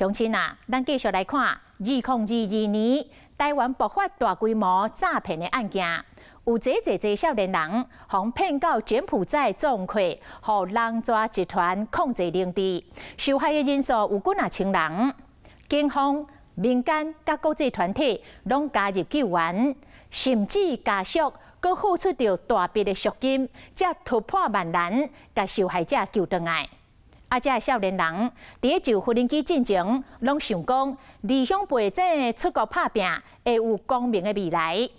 鄉親啊，咱繼續來看，2022年台灣爆發大規模詐騙的案件，有濟濟濟少年人予騙到柬埔寨做客，予人蛇集團控制領地，受害的人數有幾若千人。警方、民間佮國際團體攏加入救援，甚至家屬閣付出著大筆的贖金，才突破萬難，共受害者救轉來。啊！這少年人佇咧上無人機進前，攏想講離鄉背井出國拍拚，會有光明的未來。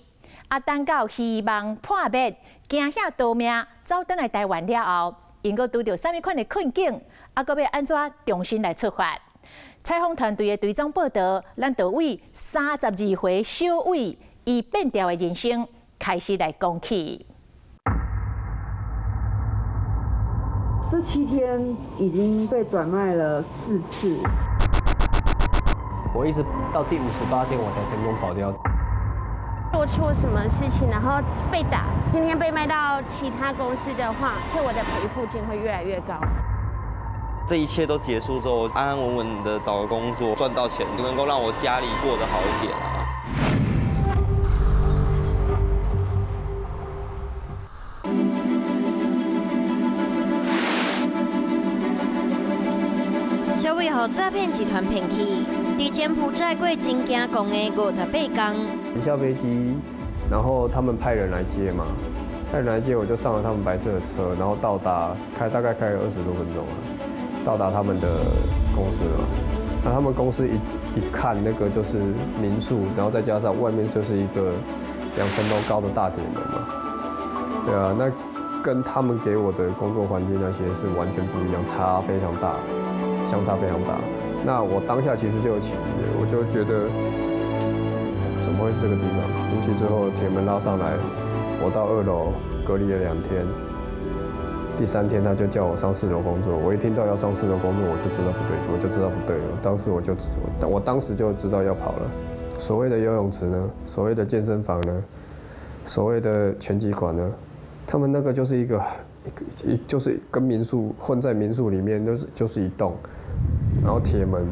啊，等到希望破滅，驚嚇逃命，走轉來台灣了後，𪜶閣拄著啥物款的困境？啊，閣欲按怎重新來出發？採訪團隊的追蹤報導，咱就為32歲小偉伊變調的人生開始來講起。這7天已經被轉賣了四次。我一直到第58天我才成功跑掉。做錯什麼事情，然後被打，今天被賣到其他公司的話，就我的賠付金會越來越高。這一切都結束之後，安安穩穩的找個工作，賺到錢，能夠讓我家裡過得好一點啊。小偉予詐騙集團騙去，佇柬埔寨過真驚狂的58天。一下飛機，然後他們派人來接嘛，派人來接我就上了他們白色的車，然後到達開大概開了20多分鐘啊，到達他們的公司了。那他們公司一一看那個就是民宿，然後再加上外面就是一個2層樓高的大鐵門嘛，對啊，那跟他們給我的工作環境那些是完全不一樣，差非常大。相差非常大，那我當下其實就有起疑，我就覺得怎麼會是這個地方？進去之後，鐵門拉上來，我到二樓隔離了2天，第三天他就叫我上四樓工作。我一聽到要上四樓工作，我就知道不對，我就知道不對了。當時我就我當時就知道要跑了。所謂的游泳池呢，所謂的健身房呢，所謂的拳擊館呢，他們那個就是一個一就是跟民宿混在民宿裡面，就是一棟。然後鐵門，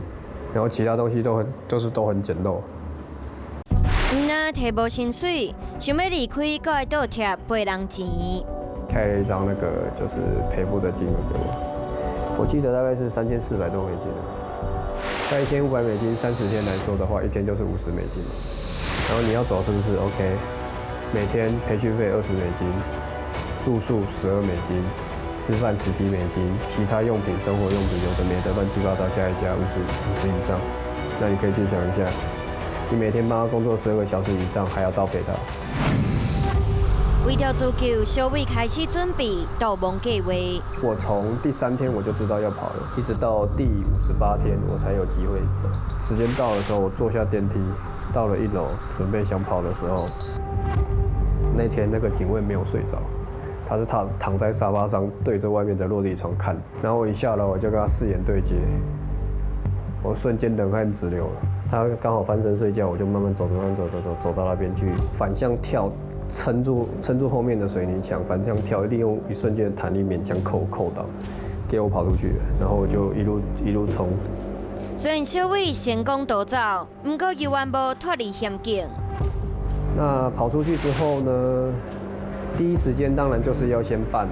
然後其他東西都很都是都很簡陋。伊若提無薪水，想欲離開，閣愛倒貼賠人錢。開了一張那個就是賠付的金額給我，我記得大概是3400多美金。在一天500美金，30天來說的話，一天就是50美金。然後你要走是不是？OK，每天培訓費20美金，住宿12美金。吃飯十幾美金，其他用品、生活用品有的沒的亂七八糟加一加50以上，那你可以去想一下，你每天幫他工作12個小時以上，還要倒給他。為著自救，小偉開始準備逃亡計劃。我從第三天我就知道要跑了，一直到第58天我才有機會走。時間到的時候，我坐下電梯，到了一樓，準備想跑的時候，那天那個警衛沒有睡着。他是躺在沙發上，對着外面的落地窗看，然後我一下樓，我就跟他四眼對接，我瞬間冷汗直流。他剛好翻身睡覺，我就慢慢走，慢慢走，走走走到那邊去，反向跳，撐住後面的水泥牆，反向跳，利用一瞬間的彈力勉強扣到，給我跑出去，然後我就一路一路衝。雖然小偉成功逃走，毋過猶原無脫離險境。那跑出去之後呢？第一時間當然就是要先辦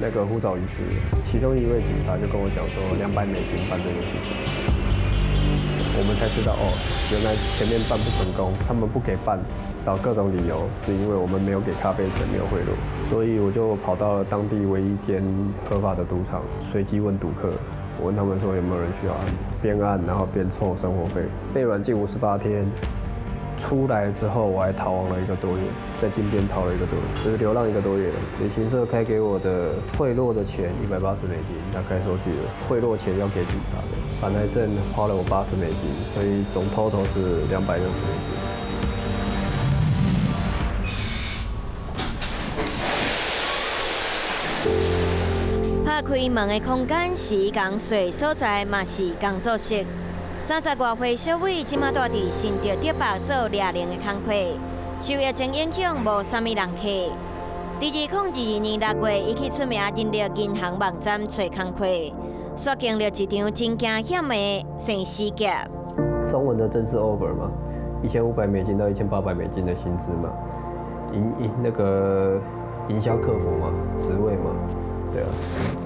那個護照遺失，其中一位警察就跟我講說200美金辦這個事情，我們才知道哦，原來前面辦不成功，他們不給辦，找各種理由，是因為我們沒有給咖啡錢，沒有賄賂，所以我就跑到了當地唯一一間合法的賭場，隨機問賭客，我問他們說有沒有人需要按，邊按然後邊湊生活費，被軟禁58天。出來之後，我還逃亡了一個多月，在金邊逃了一個多月，就是流浪一個多月。旅行社開給我的賄賂的錢180美金，他開收據了。賄賂錢要給警察的，辦來證花了我八十美金，所以總 total 是260美金。拍開門的空間是仝睡所在，嘛是工作室。30外歲小偉，這馬住佇新竹竹北做掠零的工課，受疫情影響，無啥物人客。佇2022年6月，伊去出名人力銀行網站揣工課，煞經歷一場真驚險的生死劫。中文的正式 offer 嘛，1500美金到1800美金的薪資嘛，營營那個營銷客服嘛，職位嘛，對啊，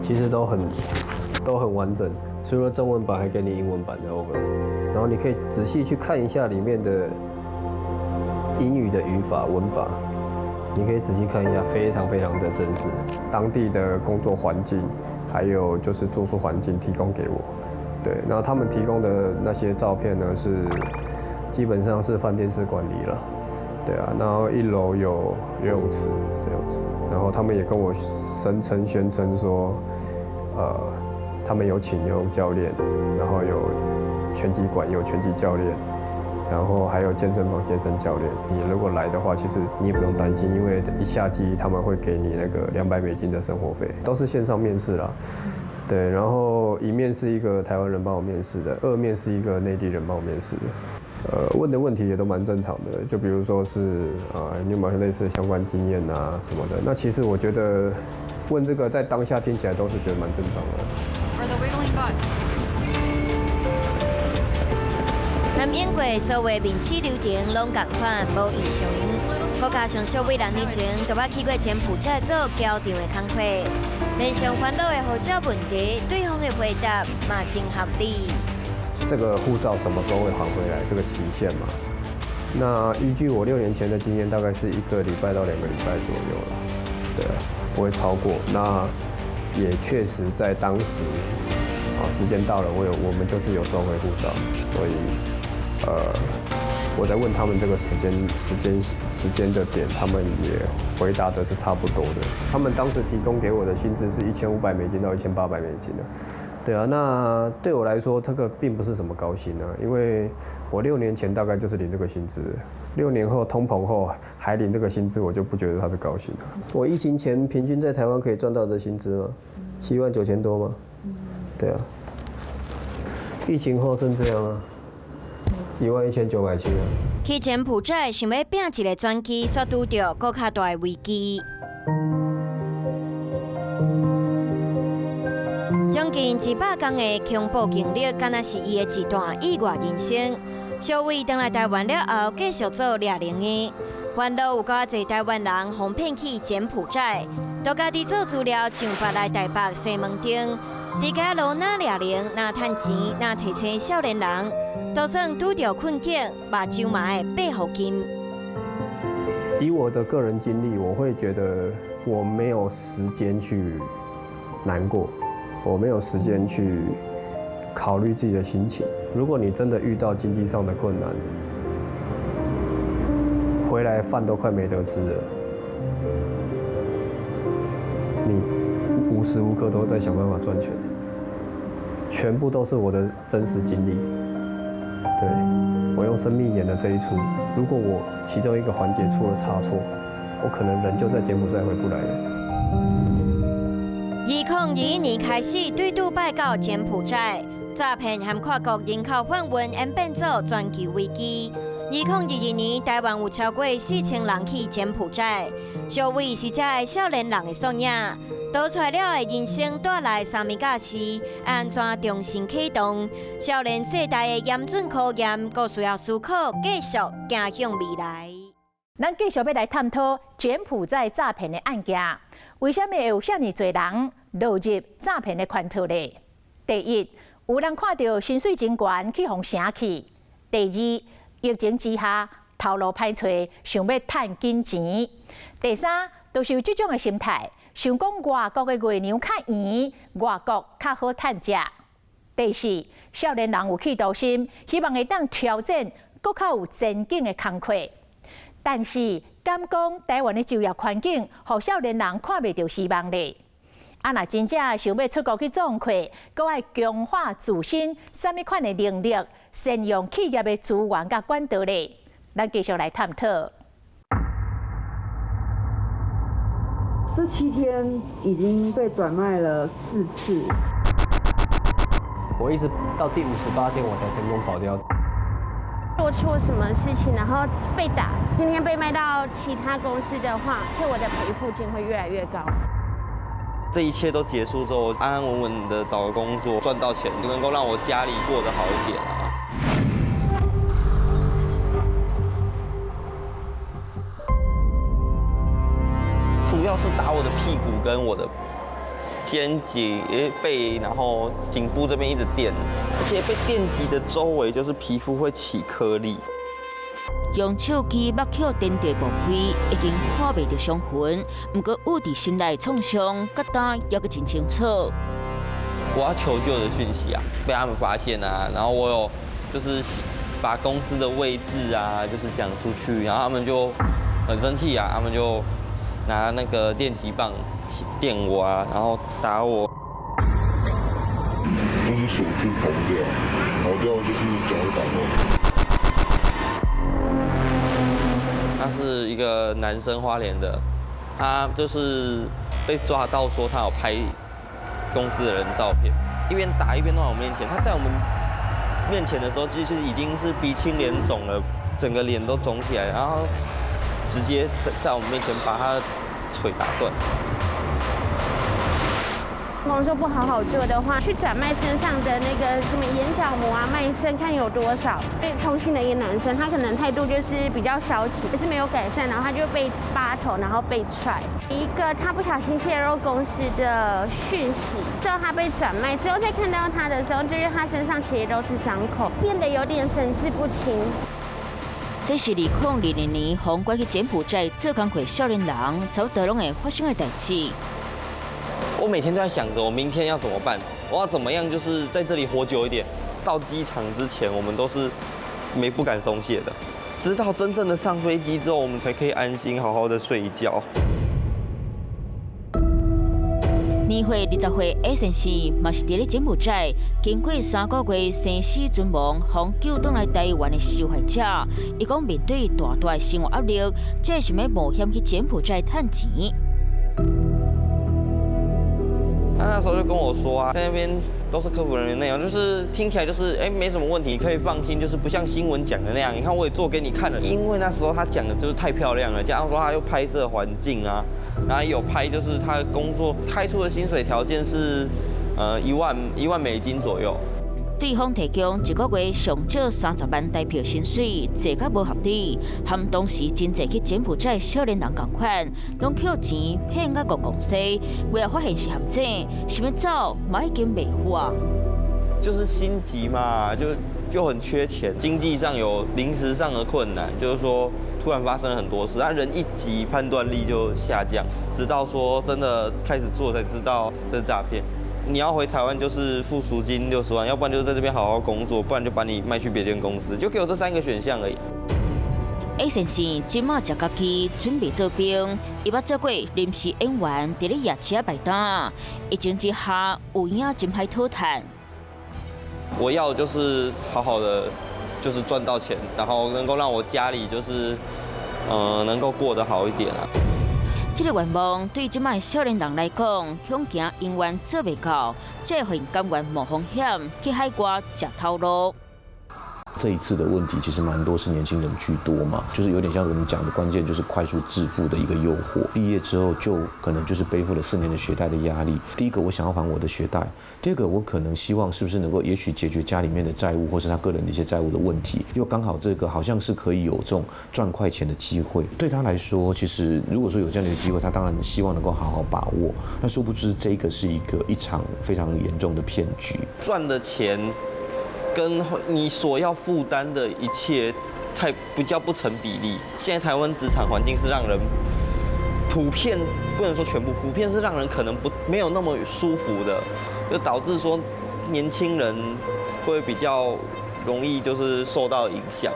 其實都很完整，除了中文版，還給你英文版的 offer，然後你可以仔細去看一下裡面的英語的語法文法，你可以仔細看一下，非常非常的真實。當地的工作環境，還有就是住宿環境提供給我，對，然後他們提供的那些照片呢，是基本上是飯店式管理了，對啊，然後一樓有游泳池這樣子，然後他們也跟我聲稱宣稱說，他們有請游泳教練，然後有拳擊館有拳擊教練，然後還有健身房健身教練。你如果來的話，其實你也不用擔心，因為一下機他們會給你那個200美金的生活費，都是線上面試啦。對，然後一面是一個台灣人幫我面試的，二面是一個內地人幫我面試的。問的問題也都蠻正常的，就比如說是啊，你有沒有類似的相關經驗啊什麼的。那其實我覺得問這個在當下聽起來都是覺得蠻正常的。 For the wiggling butt. 和英國所有面試流程攏仝款，無異常。閣加上小偉2年前就捌去過柬埔寨做僑場的工課，連上煩惱的護照問題，對方的回答嘛真合理。這個護照什麼時候會還回來？這個期限嘛？那依據我6年前的經驗，大概是1個禮拜到2個禮拜左右了，對，不會超過。那也確實在當時，啊，時間到了，我們就是有收回護照，所以，我在問他們這個時間的點，他們也回答的是差不多的。他們當時提供給我的薪資是1500美金到1800美金的。對啊，那對我來說，這個並不是什麼高薪啊，因為我6年前大概就是領這個薪資，6年後通膨後還領這個薪資，我就不覺得它是高薪了。我疫情前平均在台灣可以賺到的薪資嗎？7萬9千多嗎？對啊，疫情後剩這樣啊，1萬1970啊。去柬埔寨想欲拚一个轉機，煞拄著閣較大的危機。將近100工的恐怖經歷，敢若是伊的一段意外人生。小偉轉來台灣了後，繼續做掠人的，煩惱有夠濟台灣人予騙去柬埔寨，都家己做資料上發來台北西門町，佇街路若掠人，若趁錢，若提揣少年人，都算拄著困境，目睭嘛會爬予金。以我的個人經歷，我會覺得我沒有時間去難過。我沒有時間去考慮自己的心情。如果你真的遇到經濟上的困難，回來飯都快沒得吃了，你無時無刻都在想辦法賺錢，全部都是我的真實經歷。對，我用生命演的這一出，如果我其中一個環節出了差錯，我可能人就在柬埔寨回不來了。 2021年開始，對杜拜到柬埔寨詐騙和跨國人口販運演變做全球危機。2022年，台灣有超過4000人去柬埔寨，小偉是這个少年人的縮影。逃出來了的人生帶來啥物教示？按怎重新啟動？少年世代的嚴峻考驗，閣需要思考，繼續行向未來。咱繼續欲來探討柬埔寨詐騙的案件，為啥物會有遐爾濟人落入詐騙的圈套呢？第一，有人看著薪水真懸，去予騙去；第二，疫情之下頭路歹揣，想欲趁緊錢；第三，就是有這種的心態，想講外國的月娘較圓，外國較好趁食；第四，少年人有企圖心，希望會當挑戰閣較有前景的工課。但是，敢講台灣的就業環境，予少年人看袂著希望咧。啊，若真正想欲出國去創課，閣愛強化自身啥物款的能力，善用企業的資源佮管道咧。咱繼續來探討。這7天已經被轉賣了4次。我一直到第58天，我才成功跑掉。做錯什麼事情，然後被打。今天被賣到其他公司的話，就我的賠付金會越來越高。這一切都結束之後，我安安穩穩的找個工作，賺到錢，能夠讓我家裡過得好一點啊。主要是打我的屁股跟我的肩頸、背，然後頸部這邊一直電，而且被電擊的周圍就是皮膚會起顆粒。用手機目扣電著部位已經看袂著傷痕，毋過蘊佇心內創傷，佮今猶閣真清楚。我要求救的訊息啊，被他們發現啊，然後我有就是把公司的位置啊，就是講出去，然後他們就很生氣啊，他們就拿那個電擊棒電我啊，然後打我。東西鎖住跑不掉，跑掉就是腳會打斷。他是一個男生，花蓮的，他就是被抓到說他有拍公司的人照片，一邊打一邊到我們面前。他在我們面前的時候，其實已經是鼻青臉腫了，整個臉都腫起來，然後直接在我們面前把他的腿打斷。工作不好好做的話，去轉賣身上的那個什麼眼角膜啊，賣身看有多少。被通信的一個男生，他可能態度就是比較消極，可是沒有改善，然後他就被扒頭，然後被踹。一個他不小心洩露公司的訊息，之後他被轉賣，之後再看到他的時候，就是他身上其實都是傷口，變得有點神志不清。這是2022年予拐去柬埔寨做工課少年人，差不多攏會發生的代誌。我每天都在想着我明天要怎麼辦，我要怎麼樣，就是在這裡活久一點。到機場之前，我們都是沒不敢鬆懈的，直到真正的上飛機之後，我們才可以安心好好的睡一覺。年歲20歲 A 先生嘛是佇咧柬埔寨，經過3個月生死存亡，予救轉來台灣的受害者。伊講面對大大的生活壓力，才會想欲冒險去柬埔寨趁錢。他那時候就跟我說啊，在那邊都是客服人員那樣，就是聽起來就是哎沒什麼問題，可以放心，就是不像新聞講的那樣。你看我也做給你看了，因為那時候他講的就是太漂亮了，加上說他又拍攝環境啊，然後有拍就是他工作開出的薪水條件是，1萬美金左右。對方提供一個月上少30萬台幣薪水，濟甲無合理，和當時真濟去柬埔寨少年人仝款，攏靠錢騙甲國公司，尾仔發現是陷阱，想欲走嘛已經袂赴啊。就是心急嘛，就很缺錢，經濟上有臨時上的困難，就是說突然發生了很多事，啊人一急判斷力就下降，直到說真的開始做才知道這是詐騙。你要回台灣就是付贖金60萬，要不然就是在這邊好好工作，不然就把你賣去別間公司，就給我這3個選項而已。 A 先生這馬食家己準備做兵，伊捌做過臨時演員，佇咧夜市仔擺檔。疫情之下有影真歹討趁。我要的就是好好的，就是賺到錢，然後能夠讓我家裡就是，能夠過得好一點啊。這個願望對這擺少年人來講，恐驚永遠做袂到，才會甘願冒風險去海外食頭路。這一次的問題其實蠻多是年輕人居多嘛，就是有點像我們講的關鍵就是快速致富的一個誘惑。畢業之後就可能就是背負了4年的學貸的壓力。第一個，我想要還我的學貸；第二個，我可能希望是不是能夠也許解決家裡面的債務，或是他個人的一些債務的問題。又剛好這個好像是可以有這種賺快錢的機會，對他來說，其實如果說有這樣的一個機會，他當然希望能夠好好把握。那殊不知這個是一場非常嚴重的騙局。賺的錢跟你所要負擔的一切，太比較不成比例。現在台灣職場環境是讓人普遍不能說全部，普遍是讓人可能不沒有那麼舒服的，就導致說年輕人會比較容易就是受到影響。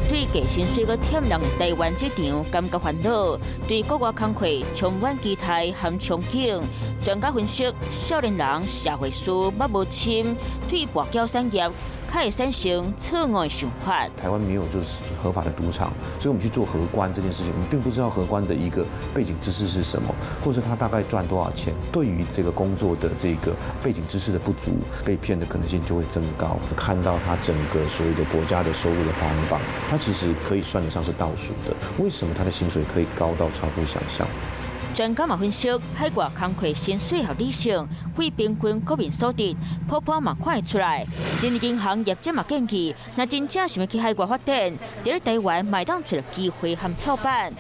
對低薪水閣忝人的台灣職場感覺煩惱，對國外工課充滿期待和憧憬。專家分析，少年人社會史捌無深，對跋筊產業較會產生錯誤的想法。台灣沒有就是合法的賭場，所以我們去做荷官這件事情，我們並不知道荷官的一個背景知識是什麼，或者他大概賺多少錢。對於這個工作的這個背景知識的不足，被騙的可能性就會增高。看到他整個所謂的國家的收入的排行榜，他其實可以算得上是倒數的。為什麼他的薪水可以高到超乎想象？專家嘛分析，海外工課薪水合理性，非平均國民所得，普遍嘛看會出來。人力銀行業者嘛建議，若真正想欲去海外發展，佇咧台灣嘛會當揣著機會和跳板。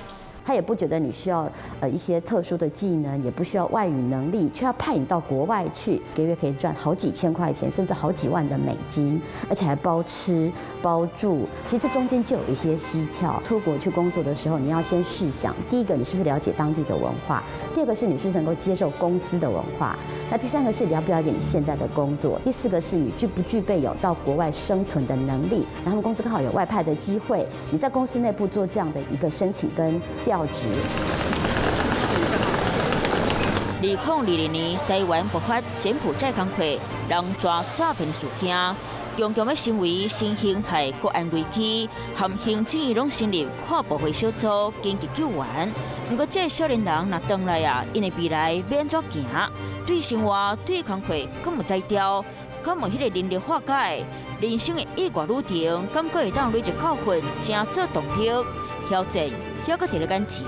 他也不覺得你需要一些特殊的技能，也不需要外語能力，卻要派你到國外去，一個月可以賺好幾千塊錢，甚至好幾萬的美金，而且還包吃包住。其實這中間就有一些蹊蹺。出國去工作的時候，你要先試想，第一個你是不是了解當地的文化？第二個是你是不是能夠接受公司的文化？那第三個是你要不了解你現在的工作？第四個是你具不具備有到國外生存的能力？然後公司剛好有外派的機會，你在公司內部做這樣的一個申請跟調職。2022年，台灣爆發柬埔寨工課人蛇詐騙事件，強強欲成為新形態國安危機，和行政院攏成立跨部會小組緊急救援。毋過，這个少年人若轉來啊，𪜶的未來欲按怎行？對生活、對工課，敢有才調？敢有彼个能力化解？人生的意外旅程，敢閣會當累積教訓，成做動力挑戰，猶閣佇咧眼前。